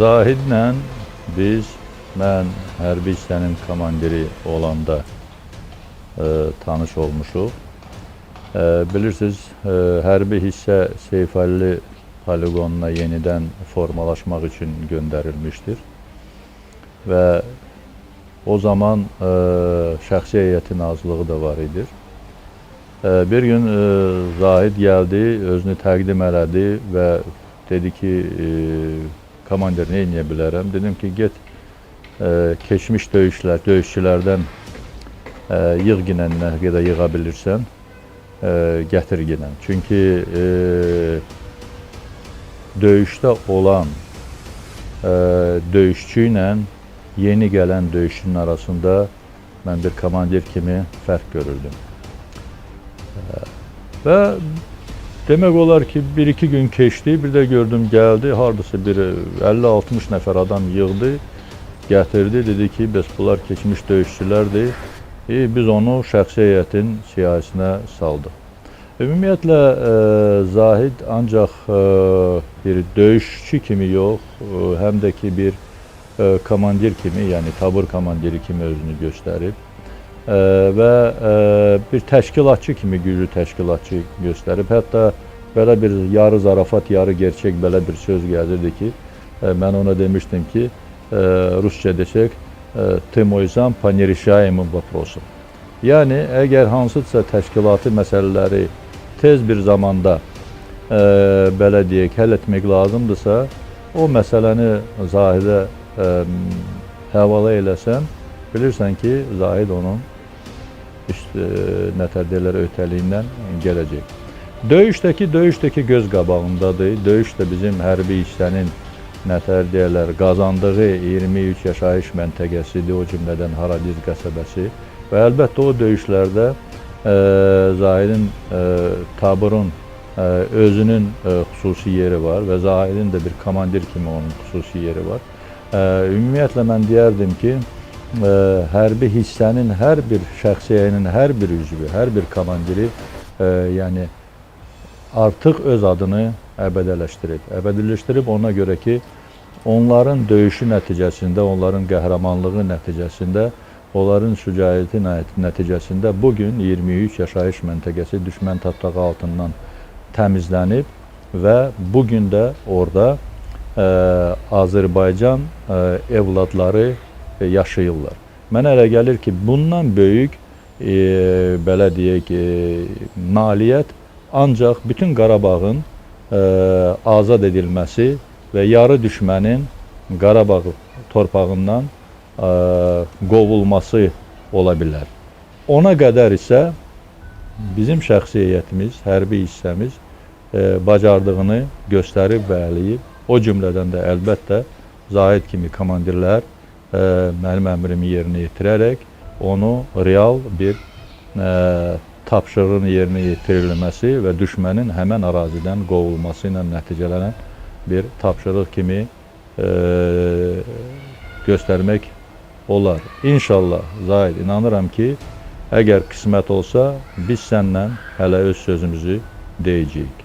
Zahidlə biz, mən hərbi hissənin komandiri olanda tanış olmuşuq. Bilirsiniz, hərbi hissə Seyfəlli poliqonuna yenidən formalaşmaq üçün göndərilmişdir. Və o zaman şəxsi heyətin azlığı da var idi. Bir gün Zahid gəldi, özünü təqdim elədi və dedi ki, komandir, nə eləyə bilərəm? Dedim ki, get keçmiş döyüşçülərdən yığ ginən nə qədər yığa bilirsən, gətir ginən. Çünki döyüşdə olan döyüşçü ilə yeni gələn döyüşçünün arasında mən bir komandir kimi fərq görürdüm. Və demək olar ki, bir-iki gün keçdi, bir də gördüm gəldi, hardasa bir 50-60 nəfər adam yığdı, gətirdi, dedi ki, bəs bunlar keçmiş döyüşçülərdir. Biz onu şəxsi heyətin siyahisinə saldıq. Ümumiyyətlə, Zahid ancaq bir döyüşçü kimi yox, həm də ki bir komandir kimi, yəni tabur komandiri kimi özünü göstərib və bir təşkilatçı kimi, güclü təşkilatçı göstərib. Hətta belə bir yarı zarafat, yarı gerçək belə bir söz gəlirdi ki, mən ona demişdim ki, rusca desək, ты мой зам по нерешаемым вопросам. Yəni, əgər hansısa təşkilati məsələləri tez bir zamanda belə deyək, həll etmək lazımdırsa, o məsələni Zahidə həvala eləsən, bilirsən ki, Zahid onun üst, nətər deyirlər, ötəliyindən gələcək. Döyüşdəki göz qabağındadır. Döyüş də bizim hərbi hissənin nətər deyirlər, qazandığı 23 yaşayış məntəqəsidir, o cümlədən Haradiz qəsəbəsi. Və əlbəttə o döyüşlərdə Zahidin taburun özünün xüsusi yeri var və Zahidin də bir komandir kimi onun xüsusi yeri var. Ümumiyyətlə mən deyərdim ki, hərbi hissənin hər bir şəxsiyyənin hər bir üzvü, hər bir komandiri yəni artıq öz adını əbədiləşdirib. Əbədiləşdirib ona görə ki, onların döyüşü nəticəsində, onların qəhrəmanlığı nəticəsində, onların şücaəti nəticəsində bugün 23 yaşayış məntəqəsi düşmən tapdağı altından təmizlənib və bugün də orada Azərbaycan evladları yaşayırlar. Mənə elə gəlir ki, bundan böyük belə deyək, nailiyyət ancaq bütün Qarabağın azad edilməsi və yarı düşmənin Qarabağ torpağından qovulması ola bilər. Ona qədər isə bizim şəxsi heyətimiz, hərbi hissəmiz bacardığını göstərib və eləyib. O cümlədən də əlbəttə Zahid kimi komandirlər mənim əmrimi yerinə yetirərək onu real bir tapşırığın yerinə yetirilməsi və düşmənin həmən ərazidən qovulması ilə nəticələnən bir tapşırıq kimi göstərmək olar. İnşallah Zahid, inanıram ki, əgər qismət olsa, biz səndən hələ öz sözümüzü deyəcəyik.